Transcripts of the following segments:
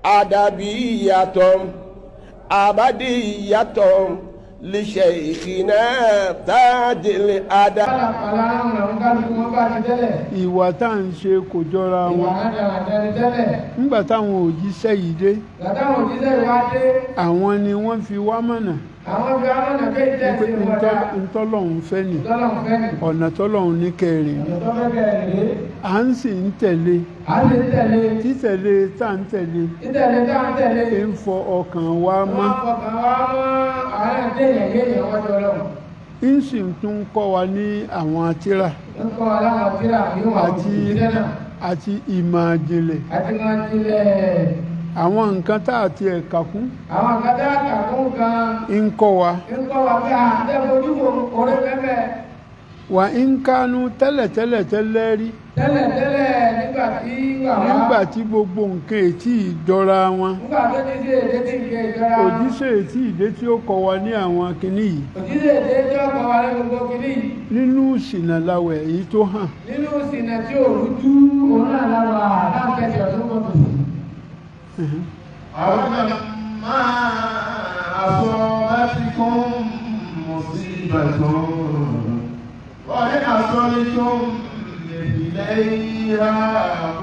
أدبية أبدية لشيخنا تاج الأدب. Pálapàla àwọn kálukú wọn bá ti tẹ́lẹ̀. Ìwà tá à ń ṣe kò jọra Ìwà wọn. rádaràda ni tẹ́lẹ̀. Nígbà táwọn òjíṣẹ́ yìí dé, Gbàtàwọn òjíṣẹ́ ìwà dé, àwọn ni wọ́n fi wá mọ̀nà àwọn fi amọ̀nà pé pé ìtẹ̀sí wọn dá. ntọ́lọ́hún fẹ́ nì, Tọ́lọ́hun fẹ́ nì. ọ̀nà tọ́lọ́hún ní kẹrin Ọ̀nà tó fẹ́ kẹrin rèé. À ń sì ń tẹ̀lé. À ń lè tẹ̀lé. Títẹ̀lé tá à ń tẹ̀lé Títẹ̀lé tá à ń tẹ̀lé. ń fọ ọkàn wa Wọ́n mọ́, fọkàn wá mọ́ àárẹ̀ déèyàn yéèyàn wájú Ọlọ́run. ń sì tún kọ́ wa ní àwọn tírà Ń kọ́ wa láwọn tírà yóò wà àti òjíṣẹ́ náà. àti ìmọ̀ àjìnlẹ̀, Àti máa jinlẹ̀. àwọn nǹkan tá àti ẹ̀ka kún Àwọn kan tá a kà kún kan ń kọ́ wa. ń kọ́ wa pé à ń tẹ́ fojú fo orí pẹ́pẹ́. Wà ń kánú tẹ́lẹ̀tẹ́lẹ̀ tẹ́lẹ̀ rí. Tẹ́lẹ̀ tẹ́lẹ̀ nígbà tí wà wá. Nígbà tí gbogbo nǹkan ètí ìjọra wọn, Nígbà tó ti ṣe èdè tí ń gbé ìjọra. òjíṣẹ́ ètí ìdé tí ó kọ́ wa ní àwọn kinní yìí, Òjíṣẹ́ èdè tí ó kọ́ wa ní gbogbo kinní yìí. Nínú ìṣìnà lawẹ̀ èyí tó hàn. Nínú ìṣìnà tí ò rújú òun náà láwà láǹkẹ́sì ọ̀tún kò tòsí. أولما أصابتكم مصيبة قد أصبتم مثليها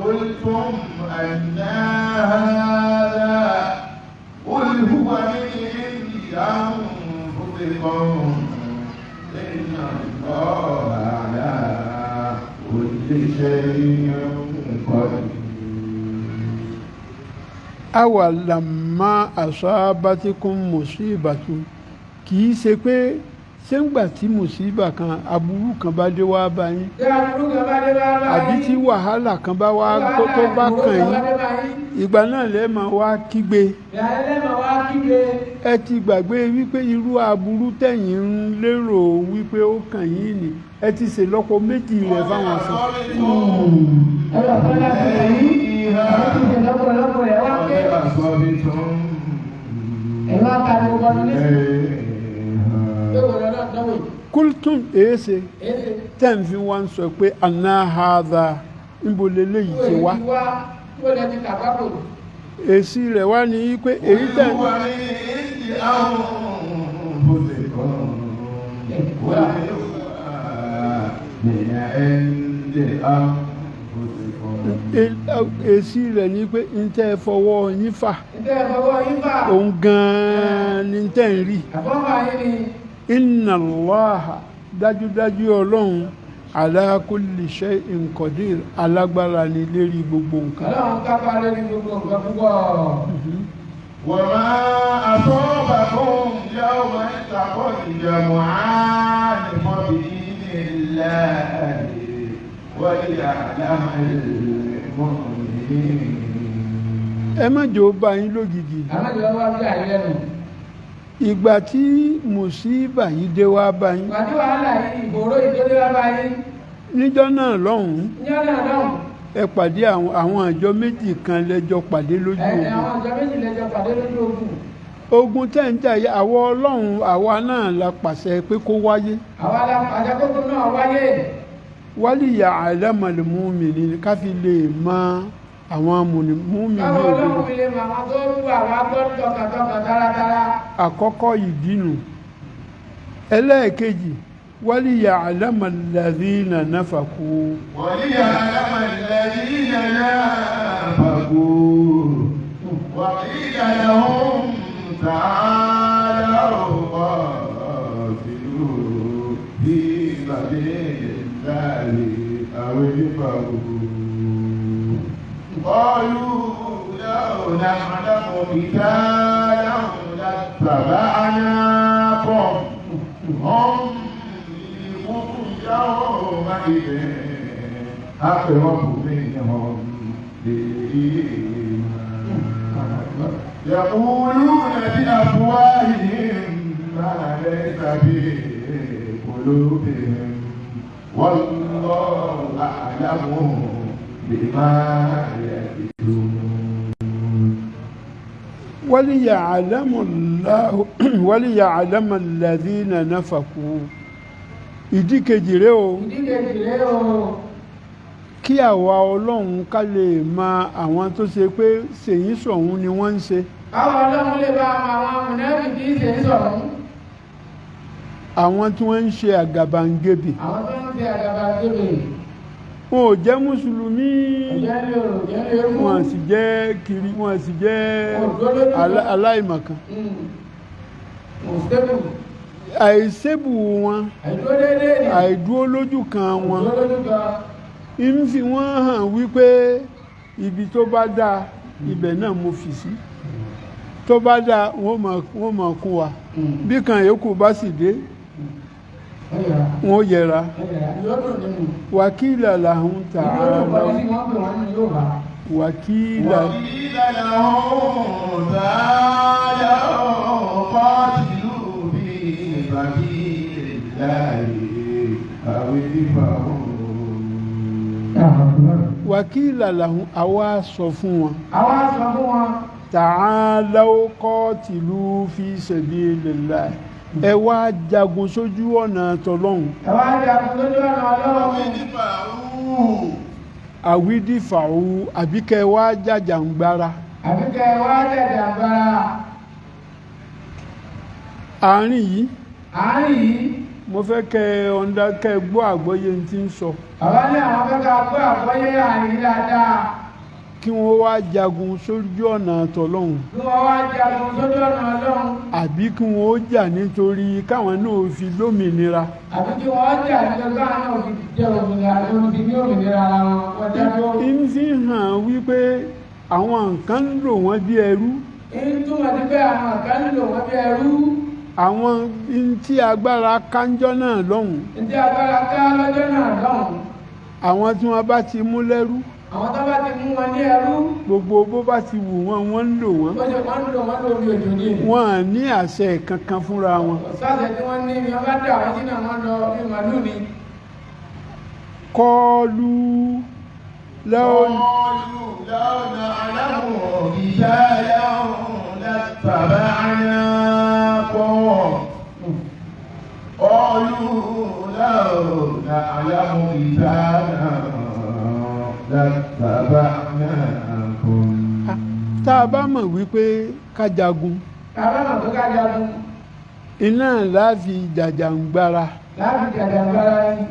قلتم أنى هذا قل هو من عند أنفسكم إن الله على كل شيء قدير. Awalamma asabatikum musibatu, kì í ṣe pé ṣéǹgbà tí mùsíbà kan, aburú kan bá dé wá bá yín, Tí aburú kan bá dé bá bá àbí yín. tí wàhálà kan bá wá tó bá kàn yín, Wàhálà bá yín. ìgbà náà lẹ́ẹ̀ máa wá kígbe. Ìyá ẹlẹ́mọ̀ wá kígbe. Ẹ ti gbàgbé wípé irú aburú tẹ̀yìn ń lérò wípé ó kàn yín ni, ẹ ti ṣèlọ́po méjì rẹ̀ fáwọn kan. Ẹ̀rọ kan láti kàn yín. Ẹ ti ṣe lọ́pọ̀lọpọ̀ ẹ̀ wá pé. Ẹ̀ wá ka gbogbo ọdún nísìnyí. Pé wò lọ́dọ̀ dánwò yìí. Kultum, èéṣe Èsì. tẹ́ ń fi wá ń sọ pé àná hadha, níbo leléyìí ti wá? Wá wó lẹ ti kàbákò. Èsì rẹ̀ wá ní pé èyí tẹ̀ هو من عند أنفسكم قل هو من عند أنفسكم. Èsì rẹ̀ ní pé ń tẹ́ fọwọ́ yín fà, Ǹjẹ́ ẹ fọwọ́ yín fà? Òun gan-an ni tẹ́ ń rí. Àfọ́fà yín ni. Inna Allaha, dájúdájú Ọlọ́run, ala kulli shay'in qadir, alágbára ni lérí gbogbo nǹkan. Ọlọ́run kápá lórí gbogbo nǹkan púpọ̀. وما أصابكم يوم التقى الجمعان فبإذن الله وليعلم المؤمنين. Ẹ má jẹ́ ó bá yín lójijì. Àwọn ìjọba wá bí àyẹ̀lẹ́nu. Ìgbà tí mùsíbà yìí dé wá bá yín, Ìgbà tí wàhálà yìí, ìgbòrò ìdólé wá bá yín. Níjọ́ náà lọ́hùn-ún, Níjọ́ náà lọ́hùn. ẹ pàdé àwọn àjọ méjì kan lẹ́jọ́ pàdé lójú Ẹ ogun. àwọn ìjọ méjì lẹ́jọ́ pàdé lójú ogun. Ogun tẹ́ ń jà yìí, àwọn Ọlọ́run àwa náà la pàṣẹ pé kó wáyé. Àwa la pàṣẹ kókó náà wáyé. Wálìyà àlámàlì múmìnì, ká fi lè mọ àwọn múmìnì Káwọn òdodo. Ọlọ́run fi lè mọ àwọn tó ń wà wá gbọ́ tọkàntọkàn táratára. Àkọ́kọ́ ìdínú. Ẹlẹ́ẹ̀kejì, wálìyà àlámàlì náfàkú. وليعلم الذين نافقوا وقيل لهم تعالوا قاتلوا في سبيل الله أو ادفعوا قالوا لو نعلم قتالا لاتبعناكم هم للكفر يومئذ أقرب منهم للإيمان يقولون بأفواههم ما ليس في قلوبهم والله أعلم بما يكتمون. وليعلم الذين نافقوا, ìdí kejì rẹ̀ o. Ìdí kejì rèé o. Kí àwa Ọlọ́run ká lè mọ àwọn tó ṣe pé ṣèyí sọ̀hún ni wọ́n ń ṣe. Káwọn Ọlọ́run lè bá àwọn mùnáfíkí ṣèyí sọ̀hún. Àwọn tí wọ́n ń ṣe àgàbàǹgebè. Àwọn tó ń ṣe àgàbàǹgebè. Wọn ò jẹ́ mùsùlùmí. Wọn sì jẹ́ kiri, wọn sì jẹ́ aláìmọ̀kan. Àìsébù wọn, àìdúró lójú kan wọn, ń fi wọ́n hàn wípé ibi tó bá dáa ibẹ̀ náà mo fi sí. Tó bá dáa wọ́n máa kún wa. Bí kan yòókù bá sì dé, wọ́n yẹra. Wàkílà làwọn tà á lọ. Wàkílà. Wàkílà làwọn tà á lọ kọ́tìlú bí sabilillahi àwífàwọ̀. Wàkílà làwọn àwa sọ fún wọn. Àwa sọ fún wọn. Ta'alaw qatilu fi sabilillah. Ẹ wá jagun sójú ọ̀nà tọlọ́hun. Ẹ wá jagun sójú ọ̀nà Ọlọ́run. Àwídìfàwù àbí kẹ wá jàjàǹgbara. Àbí kẹ wá jàjàǹgbara. Àárín yìí. Àárín yìí. Mo fẹ́ kẹ ọ̀ndà kẹ gbọ́ àgbọ́yé tí ń sọ. Bàbá ní àwọn fẹ́ ká gbọ́ àgbọ́yé àárín dáadáa. Kí wọ́n wá jagun sójú ọ̀nà tọlọ́hun. Kí wọ́n wá jagun sójú ọ̀nà Ọlọ́run. Àbí kí wọ́n ó jà nítorí káwọn náà fi lómìnira. Àbí kí wọ́n jà nítorí káwọn náà fi jẹ́ òmìnira lórí ní òmìnira ara wọn. Wọ́n jágbó. Ń fi hàn wípé àwọn nǹkan ń lò wọ́n bí ẹrú. Ń túmọ̀ sí pé àwọn nǹkan ń lò wọ́n bí ẹrú. Àwọn tí agbára kánjọ́ náà lọ́hùn. Ntí agbára ká lọ́jọ́ náà lọ́hùn. Àwọn tí wọ́n bá ti mú lẹ́rú. Àwọn tó bá ti mú wọn ní ẹrú. Gbogbo bó bá ti wù wọ́n, wọ́n ń lò wọ́n. Bó ṣe wọ́n ń lò wọ́n lórí òjò ní. Wọ́n à ní àṣẹ kankan fúnra wọn. Sáṣẹ tí wọ́n ní ni wọ́n bá dà wọ́n sínú àwọn lọ bí màlúù ni. Kọlu lọ́wọ́. Kọlu lọ́wọ́ aláwọ̀ ìṣáyàwó لاتبعناكم قالوا لو نعلم قتالا لاتبعناكم. Tá a bá mọ̀ wípé ká jagun. Tá a bá mọ̀ pé ká jagun. Iná láfi jàjàǹgbara. Láfi jàjàǹgbara ni.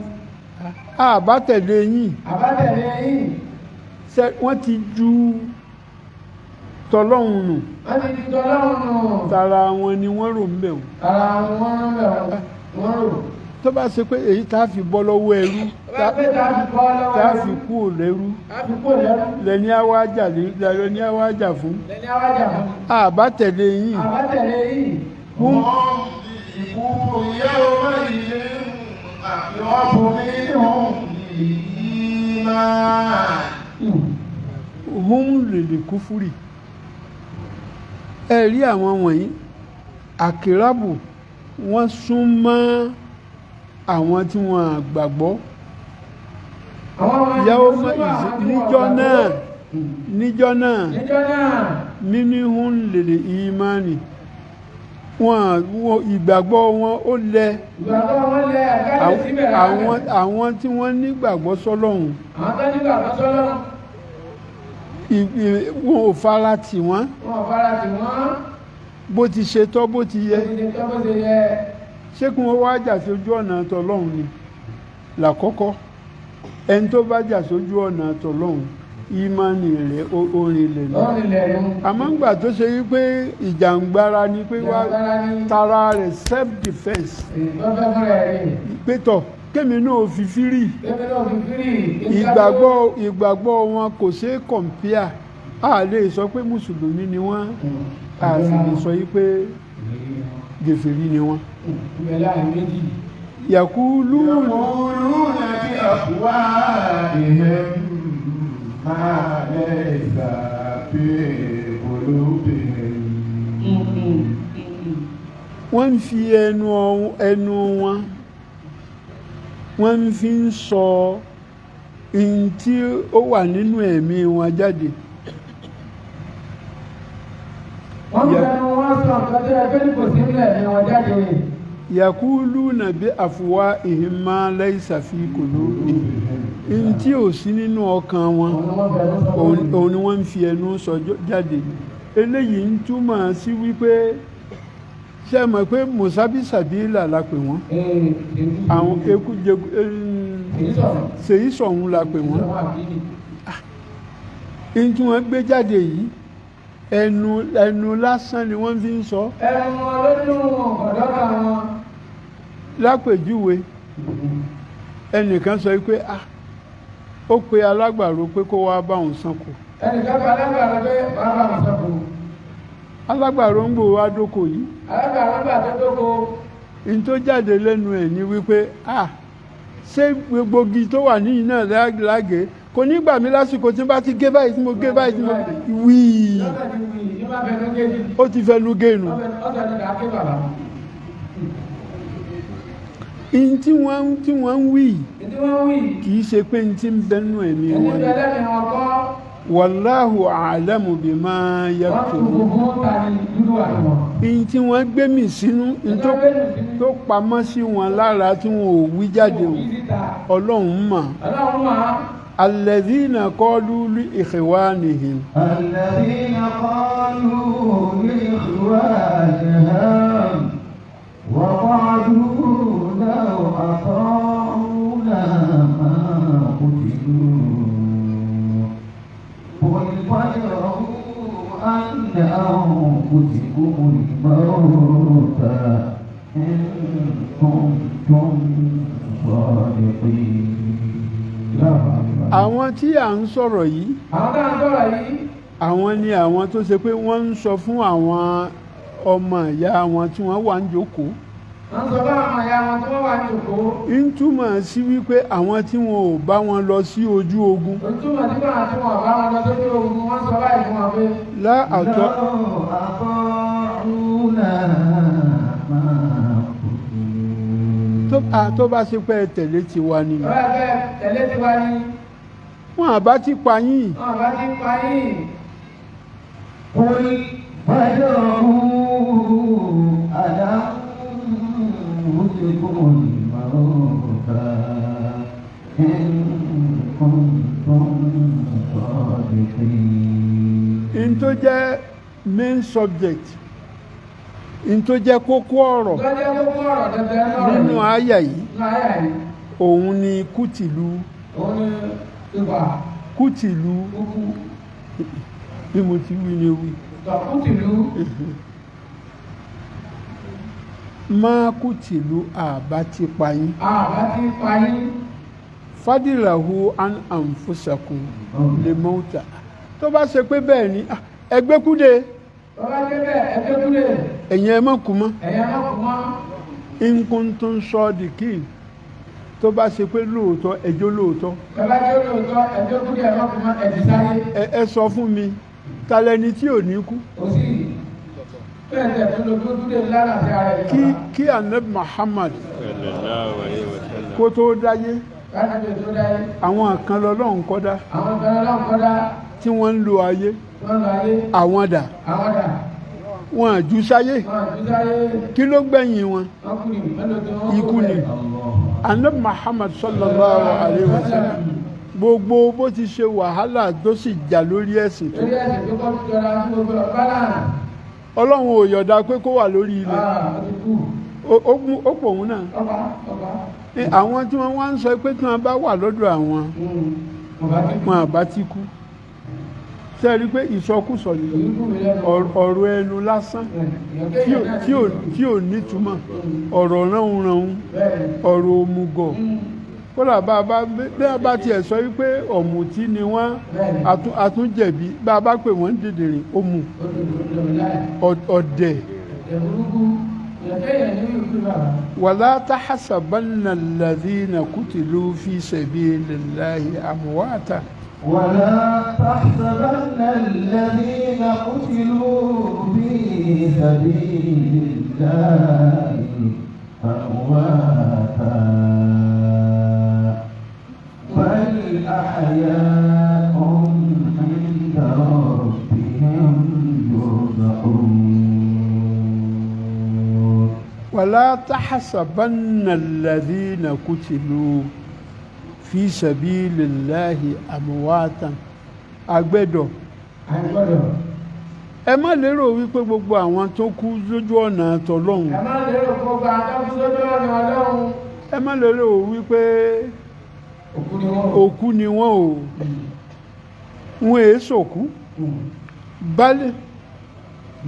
A bá tẹ̀lé yín. A bá tẹ̀lé yín. Wọ́n ti ju tọlọ́hun nù. Wọ́n ti di tọlọ́hun nù. Tara wọn ni wọ́n rò ń bẹ̀ wọ́n. Tara wọn wọ́n rò ń bẹ̀ wọ́n rò. Tó bá ṣe pé èyí tá a fi bọ́ lọ́wọ́ ẹrú. Tá a fi kú lẹ́rú. Tá a fi kú lẹ́rú. Lẹ́ni àwa jà lẹ́ni àwa jà fún. Lẹ́ni àwa jà fún. A bá tẹ̀lé yín. A bá tẹ̀lé yín. Wọ́n ìkúkú yẹ́wò ilé àyọ̀bùnrin hùn yìí máa. Hùn lèlè kúfúrì. Ẹ rí àwọn wọ̀nyí àkìrábù wọ́n sún mọ́ àwọn tí wọ́n gbàgbọ́. Yàwó níjọ́ náà níjọ́ náà mínúhún lèlè ìmánì wọn ìgbàgbọ́ wọn ó lẹ. Àwọn tí wọ́n nígbàgbọ́ sọ́lọ́hun. Àwọn tó nígbàgbọ́ sọ́lọ́hun. Wọn ò fara tì wọ́n. Wọn ò fara tì wọ́n. Bó ti ṣe tọ́ bó ti yẹ. Bó ti ṣe tọ́ bó ti yẹ. Ṣé kí wọ́n wá jà sójú ọ̀nà tọlọ́hun ni làkọ́kọ́. Ẹni tó bá jà sójú ọ̀nà tọlọ́hun ìmánì rẹ̀ orin lẹ̀ lọ. Àmọ́ ńgbà tó ṣe wípé ìjàǹgbara ni pé wá tara rẹ̀ self defence. Pétọ̀ kémi náà fi fírì. Ìgbàgbọ́ wọn kò ṣeé kọ̀m̀pìà. A lè sọ pé mùsùlùmí ni wọ́n, a sì lè sọ pé gèfèrí ni wọ́n. Yàkúlù. Yàkúlù bí afwahihim ma laysa fi qulubihim. Wọ́n ń fi ẹnu wọn, wọ́n fi ń sọ ohun tí ó wà nínú ẹ̀mí wọn jáde. Wọ́n fẹnu wọn sọ nǹkan tó yẹ pé kò sí nílẹ̀ ní wọn jáde. Yaquluna bi afwahihim ma laysa fi qulubihim. N tí ò sí nínú ọkàn wọn òun ni wọ́n ń fi ẹnu sọ jáde. Eléyìí ń túmọ̀ sí wípé ṣé mọ̀ pé mùsábísàbílà la pè wọ́n, àwọn eku jẹku ṣèyí sọ̀hún la pè wọ́n. N tí wọ́n gbé jáde yìí ẹnu lásán ni wọ́n fi ń sọ. Ẹnu wọn ló dùn ọ̀dọ́ kan wọn. Lápèjúwe ẹnìkan sọ pé ó pe alágbàro pé kó wá bá òun sanko. Ẹnìkan pe alágbàro pé wàá bá òun sanko. Alágbàro ń gbòòrò adóko yìí. Alágbàro ń gbà tó dóko. N tó jáde lẹ́nu ẹ̀ ni wípé ṣé gbogbo igi tó wà níyìn náà lágé kò ní gbà mí lásìkò tí n bá ti gé báyìí tí mo gé báyìí tí mo wíì ó ti fẹ́ lu géènù. N tí wọ́n ń wí kì í ṣe pé n tí ń bẹnu ẹ̀mí wọn ni. Wàláhù àlámù bima yaktumun. N tí wọ́n gbé mì sínú n tó pamọ́ sí wọn lára tí wọn ò wí jáde o, Ọlọ́run mọ̀. Alladhina qalu li ikhwanihim. Alladhina qalu li ikhwanihim wa qa'adu law ata'una ma qutilu. قل فادرءوا عن أنفسكم الموت إن كنتم صادقين. Àwọn tí à ń sọ̀rọ̀ yìí, àwọn ni àwọn tó ṣe pé wọ́n ń sọ fún àwọn ọmọ ìyá wọn tí wọ́n wà ń jókòó. Wọ́n sọ fún àwọn ìyá wọn tí wọ́n wà ní òkó. Ń túmọ̀ sí wípé àwọn tí wọn ò bá wọn lọ sí ojú ogun. Ó túmọ̀ sí pé àwọn tí wọn ò bá wọn lọ sójú ogun wọ́n sọ báyìí fún wọn pé. Láàtọ̀. Tó bá ṣe pé tẹ̀lé tiwa ni. Tó bá ṣe tẹ̀lé tiwa ni. Wọn àbá ti pa yín. Wọn àbá ti pa yín. Qul fad'u ala أنفسكم الموت إن كنتم صادقين. N tó jẹ́ main subject, n tó jẹ́ kókó ọ̀rọ̀ nínú àyà yìí, òun ni kútìlú. Kútìlú bí mo ti wí ni wí. Kútìlú. Máa kútìlú àbá ti pa yín. Àbá ti pa yín. Fadilahu an anfusakum lè mọ́ta. Tó bá ṣe pé bẹ́ẹ̀ ni ẹgbẹ́ kúde. Tó bá ṣe bẹ́ẹ̀ ẹgbẹ́ kúde. Ẹ̀yin ẹ má kú mọ́. Ẹ̀yin ẹ má kú mọ́. In kuntum sadiqin. Tó bá ṣe pé lóòótọ́ ẹjọ́ lóòótọ́. Tó bá ṣe lóòótọ́ ẹjọ́ kúde ẹ má kú mọ́ ẹ̀jì sáyé. Ẹ sọ fún mi, ta lẹni tí ò ní kú? Kò sí. Kí Ànábì Muhammad kó tó dáyé, àwọn kan lọ́lọ́run kọ́dá tí wọ́n ń lo ayé, àwọn dà, wọ́n àjú sáyé, kí ló gbẹ̀yìn wọn? Ikú ni. Ànábì Muhammad sallallahu alayhi wa sallam gbogbo bó ti ṣe wàhálà tó sì jà lórí ẹ̀sìn tó, Ọlọ́run ò yọ̀dá pé kó wà lórí ilẹ̀, ó pòun náà. Àwọn tí wọ́n wá ń sọ pé tí wọ́n bá wà lọ́dọ̀ àwọn wọn àbá ti kú. Ṣé rí pé ìsọkúsọ ni ọ̀rọ̀ ẹnu lásán tí ò nítumọ̀, ọ̀rọ̀ ránhunrànhun, ọ̀rọ̀ òmùgọ̀. Kódà bá a bá tiẹ̀ sọ wípé ọ̀mùtí ni wọ́n àtúnjẹ̀bi, bá a bá pè wọ́n dìdìrìn ó mu ọ̀dẹ̀. Wàlá tahasabanna alladhina kutilu fi sabilillahi amwata. Wàlá tahasabanna alladhina kutilu fi sabilillahi amwata. بل أحياء عند ربهم يرزقون. ولا تحسبن الذين قتلوا fi sabilillahi amwatan agbẹ́dọ̀. Àìgbọ́dọ̀. Ẹ má lérò wípé gbogbo àwọn tó kú lójú ọ̀nà tọlọ́hun. Ẹ má lérò gbogbo àwọn tó kú sójú ọ̀nà Ọlọ́run. Ẹ má lérò wípé Òkú ni wọ́n. òkú ni wọ́n o. Wọn èé sòkú. Bálẹ̀.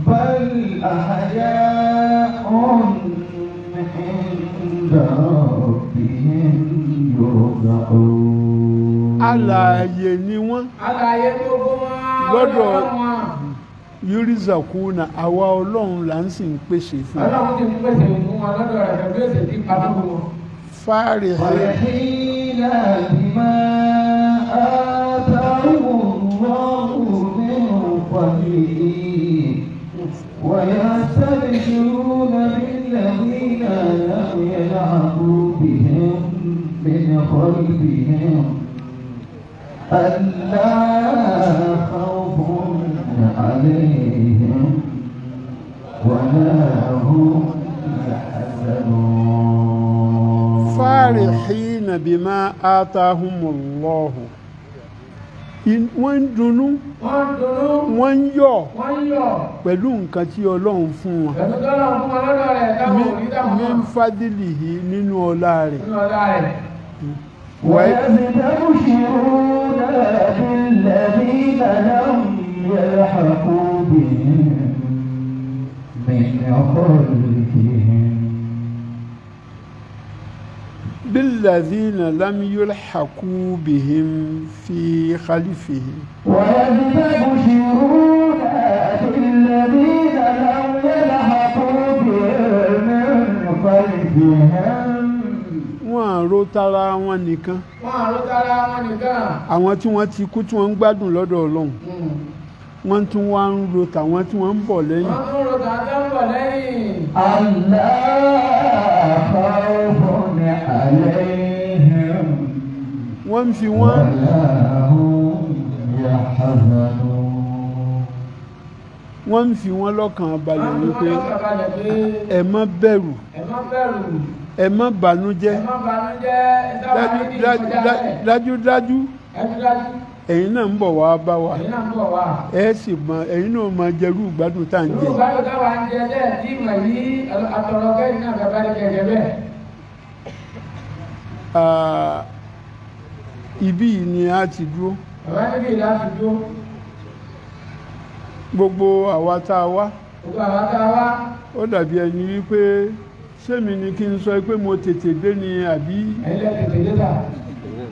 بل أحياء عند ربهم يرزقون. Alààyè ni wọ́n. Alààyè gbogbo wọn. Lọ́dọ̀ Ọlọ́run wọn. Yurizakuna, àwa Ọlọ́run là ń sì ń pèsè fún wọn. Ọlọ́run ti ń pèsè fún wọn lọ́dọ̀ rẹ̀ pẹ̀lú èsè tí pa fún wọn. Fáàrì فرحين بما آتاهم الله من فضله ويستبشرون بالذين لم يلحقوا بهم من خلفهم ألا خوف عليهم ولا هم يحزنون. Farihina bima atahumullahu. Wọ́n ń dunnú, Wọ́n ń dunnú. wọ́n ń yọ̀ Wọ́n ń yọ̀. pẹ̀lú nǹkan tí Ọlọ́run fún wọn. Pẹ̀lú tọ́lọ́run fún wọn lọ́dọ̀ rẹ̀ táwọn ò rí táwọn Min mọ̀. fadilihi, nínú ọlá rẹ̀. Nínú ọlá rẹ̀. ويستبشرون بالذين لم يلحقوا بهم من خلفهم. Billadhina lam yulhaqu bihim fi khalfihim. ويستبشرون بالذين لم يلحقوا بهم من خلفهم. Wọ́n à ro tara wọn nìkan. Wọ́n àrò tara wọn nìkan. Àwọn tí wọ́n ti kú tí wọ́n ń gbádùn lọ́dọ̀ Ọlọ́run. Wọ́n tún wá ń ro tàwọn tí wọ́n ń bọ̀ lẹ́yìn. Wọ́n tún ro tàwọn tó ń bọ̀ lẹ́yìn. ألا خوف عليهم Wọ́n ń fi wọ́n ولا هم يحزنون. Wọ́n ń fi wọ́n lọ́kàn balẹ̀ Wọ́n fi wípé wọ́n lọ́kàn balẹ̀ pé ẹ má bẹ̀rù, ẹ má bẹ̀rù, ẹ má bànújẹ́. Ẹ má bànújẹ́, ẹ sábà ní ìkọjá bẹ́ẹ̀. Dájúdájú, Dájúdájú, ẹ̀yin náà ń bọ̀ wá bá wa. ẹ̀yin náà ń bọ̀ wá. Ẹ sì mọ, ẹ̀yin náà máa jẹrú ìgbádùn tá à ń Irú jẹ. ìgbádùn táwa ń jẹ lẹ́ẹ̀ tí ìmọ̀ yìí àtọ̀rọ̀ kẹ́yìn náà bàbá ní kẹ̀kẹ́ bẹ́ẹ̀. Ah, ibí yìí ni a ti dúró. Bàbá níbi ìlà ti dúró. Gbogbo àwa tá a wá, Gbogbo àwọn tá a wá, ó dàbí ẹni wípé sẹ́mi ni kí n sọ pé mo tètè dé ni àbí ẹ̀yin lẹ́ tètè dé tà. Ẹ̀yin lẹ́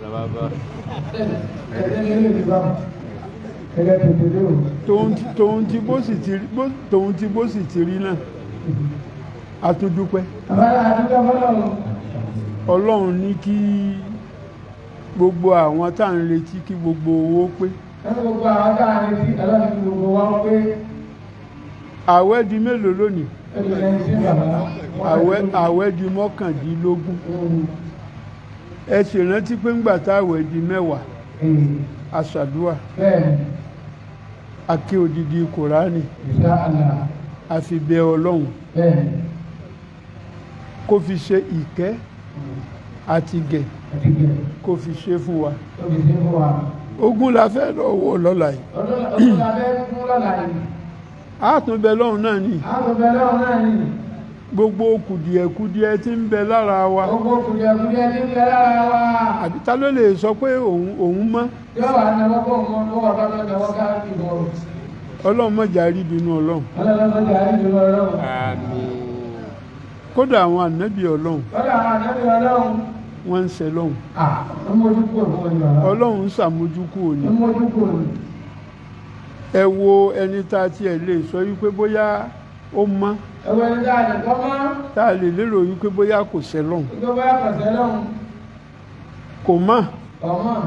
tètè dé. Ẹ̀yin lẹ́ tètè dé o. Tòun ti bó sì ti rí tòun ti bó sì ti rí náà, a tún dúpẹ́. Bàbá náà dúpẹ́ fọlọ́run. Ọlọ́run ní kí gbogbo àwọn tá à ń retí kí gbogbo owó pé. Ẹni gbogbo àwọn tá a retí, Ọlọ́run ní gbogbo wa pé. Àwẹ̀ di mélòó lónìí? Ẹni lẹ́yìn sí bàbá. Àwẹ̀ di 19. Ẹ sì rántí pé ńgbà tá àwẹ̀ di 10, a ṣàdúà, Bẹ́ẹ̀ni, a ké odidi Kùránì, insha Allah. a fi bẹ Ọlọ́run Bẹ́ẹ̀ni, kó fi ṣe ìkẹ́ àti gẹ̀, àti gẹ̀, kó fi ṣe fún wa. tó fi ṣe fún wa. Ogún la fẹ́ lọ wò lọ́la yìí. Ọdún la fẹ́ fún lọ́la yìí. A tún bẹ lọ́run náà ni. A tún bẹ lọ́run náà ni. Gbogbo kùdìẹ̀kudiẹ tí ń bẹ lára wa. Gbogbo kùdìẹ̀kudiẹ tí ń bẹ lára wa. Àbí ta ló lè sọ pé òun mọ́? Yóò wá náwó kó nǹkan kó wà bá tó náwó ká ìbò. Ọlọ́run má jẹ́ á rí ìbínú Ọlọ́run. Ọlọ́run má jẹ́ á rí ìbínú Ọlọ́run. Kódà àwọn ànábì Ọlọ́run. Kódà àwọn ànábì Ọlọ́run. Wọ́n ń ṣe lọ́hùn. À, ń mójú kúrò fún wọn ni bàbá. Ọlọ́run ń ṣàmójúkúrò ni. Ń mójú kúrò ni. Ẹ wo ẹni tá a tiẹ̀ lè sọ wípé bóyá ó mọ́. Ẹ wo ẹni tá a lè kọ́ mọ́. Tá a lè lérò wípé bóyá kò ṣe lọ́hùn. Wípé bóyá kò ṣe lọ́hùn. Kò mọ́. Kò mọ́.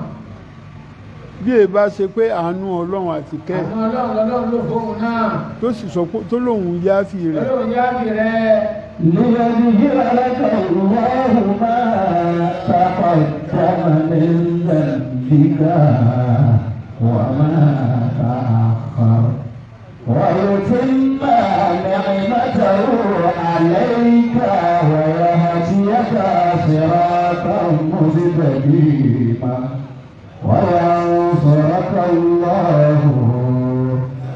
Bí èyí bá ṣe pé àánú Ọlọ́run àti kẹ́. Àánú Ọlọ́run lọ́lọ́run ló fóun náà. Tó sì sọ pé tó lóun yááfì rẹ̀. Tó lóun yááfì rẹ̀. ليظهرك الله ما تقدم من ذنبك وما تأخر ويتم نعمته عليك ويهديك صراطا مستقيما. وينصرك الله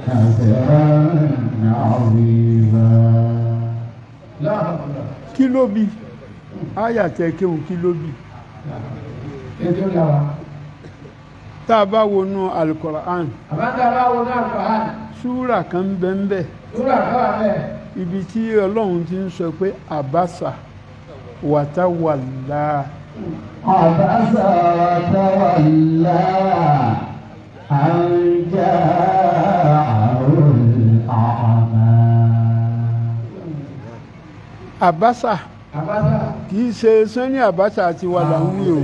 نصرا عظيما. Kí ló bí àyà tẹ kéwòn? Kí ló bí? Tá a bá wọnú Alukoran, súrà kan bẹ́ẹ̀ bẹ́ẹ̀, ibi tí Ọlọ́run ti ń sọ pé àbáṣà wàtàwàlá. عبس وتولى أن جاءه الأعمى. Àbáṣà kì í ṣe Sani Àbáṣà àti wà là ń wí o,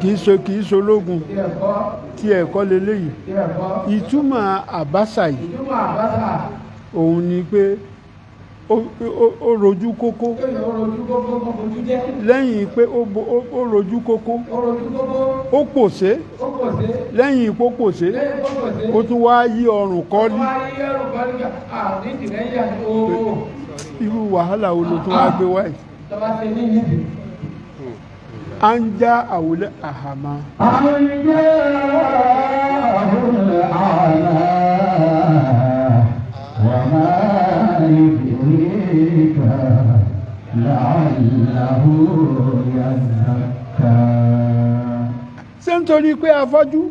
kì í ṣe ológun tí ẹ̀kọ́ leléyìí. Ìtumọ̀ àbáṣà yìí òun ni pé ó rojú kókó. Lẹ́yìn pé ó rojú kókó, ó pòṣé. Lẹ́yìn pó pòṣé, ó tún wá yí ọrùn kọ́lí. Irú wàhálà wo ló tún wá gbé wáyé? À ń já àwòlẹ́ àhàmà. أن جاءه الأعمى وما يدريك لعله يزكى. Ṣé nítorí pé afọ́jú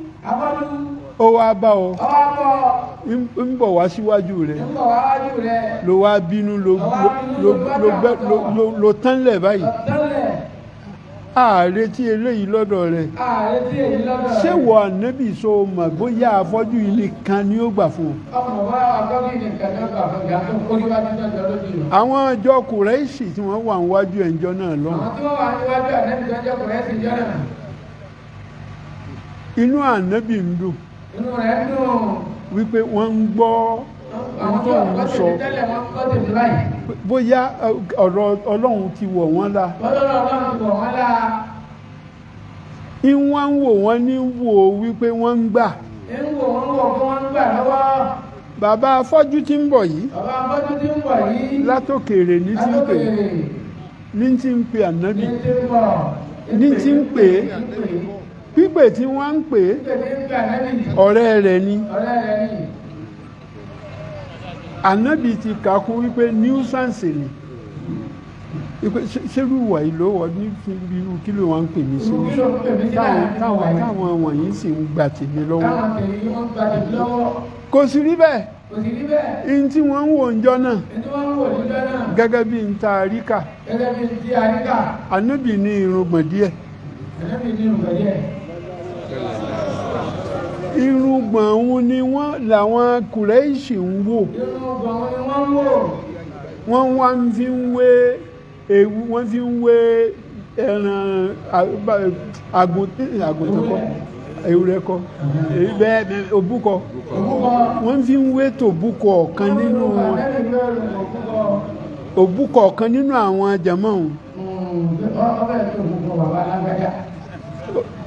ó wá bá ọ, ń bọ̀ wá síwájú rẹ̀, ló wá bínú, ló tánlẹ̀ báyìí? Ààrẹ tí eléyìí lọ́dọ̀ rẹ̀, ṣé wọ ànábì so mọ̀ bóyá afọ́jú yìí nìkan ni ó gbà fún un? Àwọn ìjọ Kùrẹ́ṣì tí wọ́n wà níwájú ẹ̀ńjọ́ náà lọ́hùn, inú ànábì ń dùn wípé wọ́n ń gbọ́ ohun tó ń sọ, bóyá ọ̀rọ̀ Ọlọ́run ti wọ̀ wọ́n la. Ìwọ̀n ń wò wọ́n ní wò wípé wọ́n ń gbà. Bàbá afọ́jú tí ń bọ̀ yìí látòkèrè ní tí ń pè, ní tí ń pè ànábì, ní tí ń pè é. Pípè tí wọ́n ń pè é, ọ̀rẹ́ rẹ̀ ni. Ànábì ti kà kún wípé nuisance ni, wípé ṣerú ìwà yìí ló wọ ní irú kí ló wọ́n ń pè mí sí, táwọn wọ̀nyí sì ń gbà tèmi lọ́wọ́? Kò sì rí bẹ́ẹ̀. Ihun tí wọ́n ń wò ń jọ náà, gẹ́gẹ́ bí n ta àríkà, ànábì ní irùngbọ̀n díẹ̀. Irùngbọ̀n òun ni wọ́n làwọn Kùrẹ́ṣì ń wò. Wọ́n wá ń fi ń wé ewu, wọ́n fi ń wé ẹran àgùntàn kọ́, ewúrẹ́ kọ́, bẹ́ẹ̀ òbúkọ. Wọ́n fi ń wé tòbúkọ ọ̀kan nínú wọn, òbúkọ ọ̀kan nínú àwọn jàmọ́ òun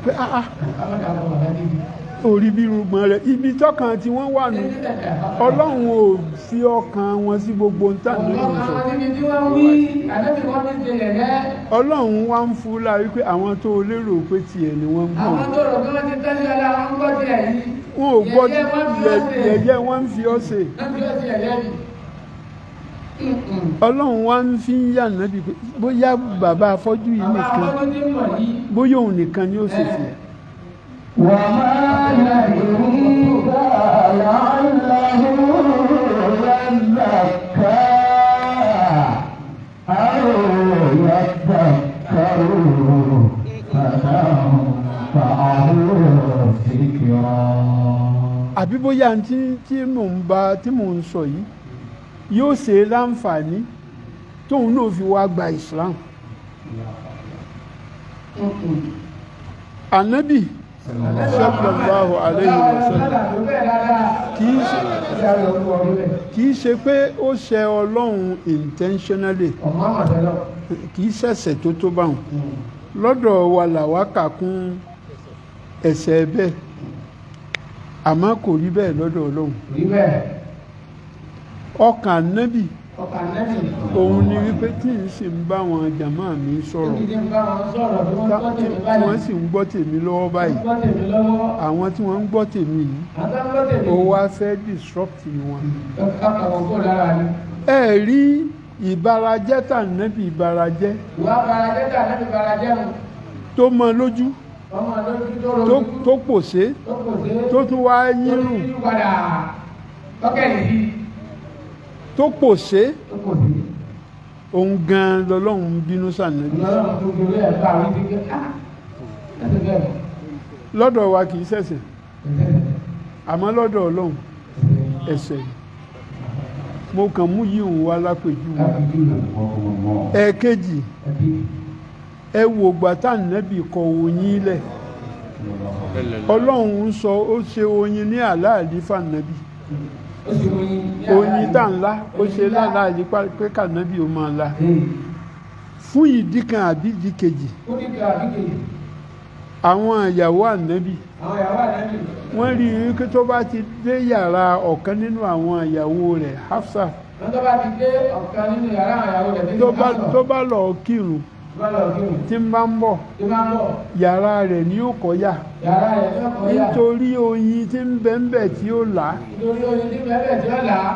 pé ah ah, orí bí irùngbọ̀n rẹ̀, ibi tọ́kàn tí wọ́n wà nù. Ọlọ́run ò fi ọkàn wọn sí gbogbo ń tà nínú sọ. Ọlọ́run wá ń fún la wípé àwọn tó lérò pé tiẹ̀ ni wọ́n ń gbọ́, wọn ò gbọ́. Yẹ̀yẹ́ wọ́n ń fi ọ́ ṣe. Ọlọ́run wá ń fi ń yà nábì pé bóyá bàbá afọ́jú yìí nìkan, bóyá òun nìkan ni ó ṣe tiẹ̀. وما يدريك لعله يزكى أو يذكر فتنفعه الذكرى. Àbí bóyá tí mò ń bá tí mò ń sọ yìí yóò ṣe é láǹfààní tóun náà fi wá gba Islam. Ànábì sallallahu alayhi wa sallam, kì í ṣe pé ó ṣe Ọlọ́run intentionally, kì í ṣẹ̀ṣẹ̀ tó báwọn lọ́dọ̀ wa làwa kà kún ẹ̀ṣẹ̀ bẹ́ẹ̀, àmọ́ kò rí bẹ́ẹ̀ lọ́dọ̀ Ọlọ́run. Ọkàn ànábì Ọkà nẹ́bì. Òun ni wípé tí n sì ń bá wọn jàmáà mi sọ̀rọ̀, Tí ń bá wọn sọ̀rọ̀ bí wọ́n gbọ́ tí tèmi báyìí. wọ́n sì ń gbọ́ tèmi lọ́wọ́ báyìí. Wọ́n gbọ́ tèmi lọ́wọ́. Àwọn tí wọ́n ń gbọ́ tèmi yìí, Àwọn tó ń gbọ́ tèmi. ó wá fẹ́ disrupt wọn. Ọkà wọn kò lára ni. Ẹ rí ìbarajẹ́ tà nẹ́bí ìbarajẹ́ Ìwà barajẹ́ tà nẹ́bí barajẹ́ mu. tó mọ lójú, Ọmọ lójú tó rojú. tó pòṣé, Tó kò sí. tó tún wá Tó yírùn, yí padà. Tọ́kẹ̀lì sí. tó pòṣé, Tó kò sí. òun gan lọ́lọ́run ń bínú sànẹ́bí. Ọlọ́run tó gbé ẹ̀ bá wí sí pé ah ẹsẹ̀ bẹ́ẹ̀ mọ̀. Lọ́dọ̀ wa kì í ṣẹ̀ṣẹ̀, àmọ́ lọ́dọ̀ Ọlọ́run ẹ̀ṣẹ̀ ni. Mo kàn mú yìí ń wá lápèjúwe. Ẹ̀ẹ̀kejì, ẹ wò gbà tá nẹ́bì kọ oyin lẹ̀. Ọlọ́run ń sọ ó ṣe oyin ní àláàlí fànẹ́bì. Ó ṣe oyin ní Oyin tá ńlá ó ṣe láàlí pé kànẹ́bì ó máa la. Fún ìdí kan àbí ìdí kejì, Ó ní kí àbí kejì. àwọn ìyàwó ànẹ́bì Àwọn ìyàwó ànẹ́bì. wọ́n rí i pé tó bá ti dé yàrá ọ̀kan nínú àwọn ìyàwó rẹ̀, Hafsa, Wọ́n tó bá ti dé ọ̀kan nínú yàrá àwọn ìyàwó rẹ̀ tí tó bá lọ kírun, tó bá lọ kírun, tí ń bá ń bọ̀, tí bá ń bọ̀, yàrá rẹ̀ ni ó kọ́ yà. Yàrá rẹ̀ ní ọkọ̀ yà. Nítorí oyin tí ń bẹ ń bẹ tí ó là á. Nítorí oyin tí bẹ́ẹ̀ bẹ́ẹ̀ tí ó là á.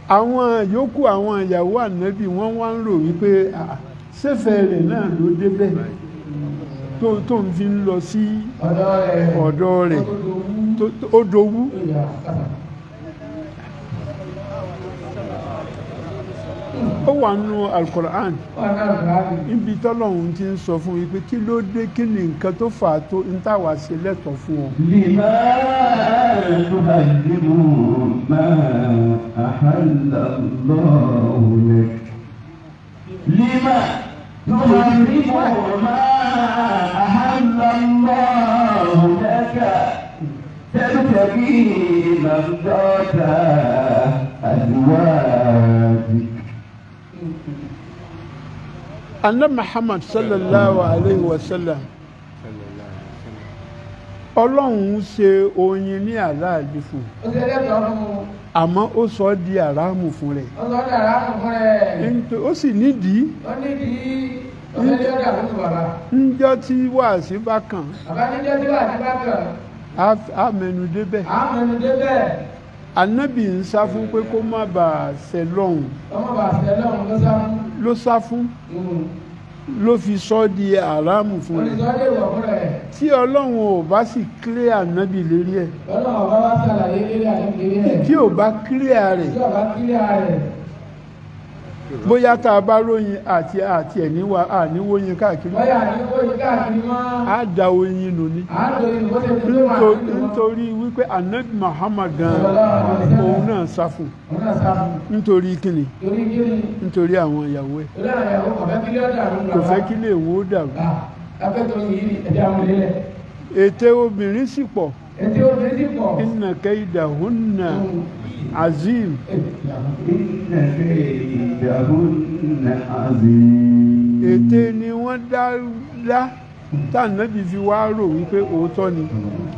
Àwọn yòókù àwọn ìyàwó ànẹ́bì wọ́n wá ń rò wípé ṣẹ́fẹ̀ rẹ̀ náà ló débẹ̀ tó ń fi ń lọ sí Ọ̀dọ̀ rẹ̀. ọ̀dọ̀ rẹ̀ Ó tó dowú. ó dowú. Ó yà kàtà. Ó wà nínú Al-Qur'an, Wọ́n náà rà á ní. níbi tọ́lọ́hun ti ń sọ fún wípé kí ló dé, kí ni nǹkan tó fà á tó ń tàwa ṣe lẹ́tọ̀ọ́ fún ọ. لما تحرم ما أحل الله لك لما تحرم ما أحل الله لك تبتغي مرضات أزواجك. Anna Muhammad sallallahu alayhi wa sallam, Ọlọ́run ṣe oyin ní àláàlí fún un, Ó ṣe lẹ́tọ̀ọ́ fún un. àmọ́ ó sọ ọ́ di àràmù fún rẹ̀. Ó sọ ọ́ dàrá fún rẹ̀. Ó sì nídìí. Ó nídìí. Ó fẹ́ lé ọ̀dà fún bàbá. Ńjọ́ tí wàásí bá kàn, Bàbá níjọ́ tí wà ní bá kàn. á mẹ́nu débẹ̀. À ń mẹ́nu débẹ̀. Ànábì ń sá fún pé kó má bàa ṣẹ lọ́hùn. Ọmọ bàá ṣẹ lọ́hùn ló sá fún. Ló sá fún, ló fi sọ di àràmù fún rẹ̀. Olùsọ lè wọ̀ fún rẹ̀. Tí Ọlọ́run ò bá sì clear Ànábì lérí ẹ̀, Ọlọ́run ọba wá ṣàlàyé lérí ànábì lérí ẹ̀. tí ò bá clear rẹ̀, Tí ọba clear rẹ̀. bóyá tá a bá róyin àti àti ẹ̀ níwá àníwóyin káàkiri, Bóyá àníwóyin káàkiri mọ́. á da oyin nù ni. À ń lóyin bó ṣe ti tó wà nínú wọn. Nítorí wípé Ànábì Muhammad gan òun náà sá fún. Òun náà sá fún. Nítorí kíni? Torí kíni? Nítorí àwọn ìyàwó ẹ̀. Torí àwọn ìyàwó kò fẹ́ kí lé ọ̀dà rú. Kò fẹ́ kí lè wọ́n ó dàrú. Afẹ́tọ̀ yìí ni ẹ̀dá àwọn ilé. Ète obìnrin sì pọ̀. Ète obìnrin sì pọ̀. Inna kaidahunna azim. Inna kaidahunna azim. Ète ni wọ́n dá tànàbí fi wá rò wípé òótọ́ ni,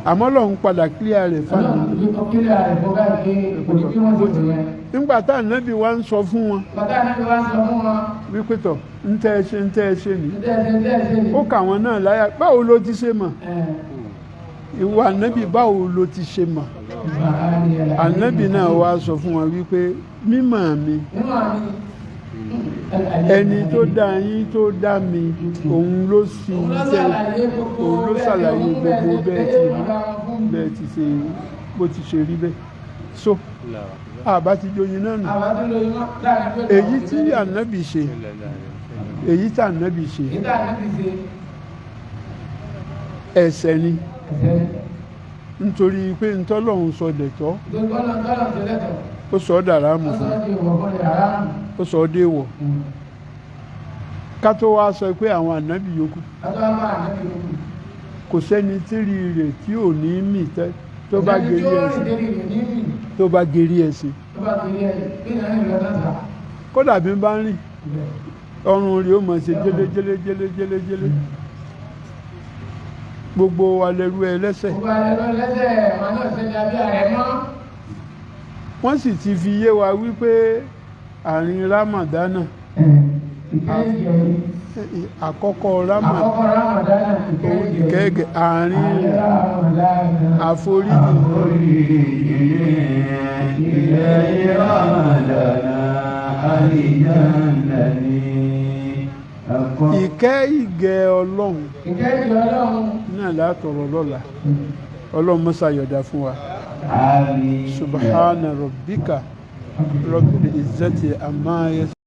àmọ́ lọ́hún padà clear rẹ̀ fáwọn. Ọlọ́run clear rẹ̀ fún báyìí pé kò ní bí wọ́n ti rò yẹn. Nígbà tànàbí wá ń sọ fún wọn Bàtà ànábì wá ń sọ fún wọn. wípé tọ̀ ń tẹ́ ẹ ṣe ń tẹ́ ẹ ṣe ni. Ń tẹ́ ẹ ṣe ń tẹ́ ẹ ṣe ni. Ó kà wọ́n náà láyà, báwo ló ti ṣe mọ̀? Ìwọ ànábì, báwo ló ti ṣe mọ̀? Ànábì náà wá sọ fún wọn wípé mímọ̀ mi, ẹni tó dá yín tó dá mi, òun ló sì Òun ló tẹ ṣàlàyé gbogbo òun ló ṣàlàyé gbogbo bẹ́ẹ̀ ti rí bẹ́ẹ̀ bẹ́ẹ̀ ti ṣe bó ti ṣe rí bẹ́ẹ̀. So àbá ti joyin náà nù. Èyí tí ànábì ṣe, èyí tí ànábì ṣe ẹ̀ṣẹ̀ ni, nítorí pé ntọ́lọ́hún sọ dẹ̀tọ́, ó sọ ọ́ dàrámù fún, ó sọ ọ́ déwọ̀. Ká tó wá sọ pé àwọn ànábì yòókù, kò sẹ́ni tírí rẹ̀ tí ò ní mì tẹ́ tó bá gerí ẹ̀sìn, tó bá gerí ẹ̀sìn, kódà bí n bá ń rìn, ọrùn rẹ̀ ó máa ṣe jélé jélé jélé jélé jélé. Gbogbo wa lẹ́rú ẹlẹ́sẹ̀. Wọ́n sì ti fi yé wa wípé Àárín Ramadana, àkọ́kọ́ Ramadana, Àkọ́kọ́ Ramadana, ìkẹ́gẹ́ àárín rẹ̀, àforíjì. Àforíjì ilẹ̀ Ramadana àlìjánnà ni. Ìkẹ́ ìgẹ̀ Ọlọ́run Ìkẹ́ ìjọ Ọlọ́run. náà látọ̀rọ̀ lọ́la. Ọlọ́run mọ́sá yọ̀dá fún wa. Àmín. Subhana rabbika rabbil izzati amma yasifun.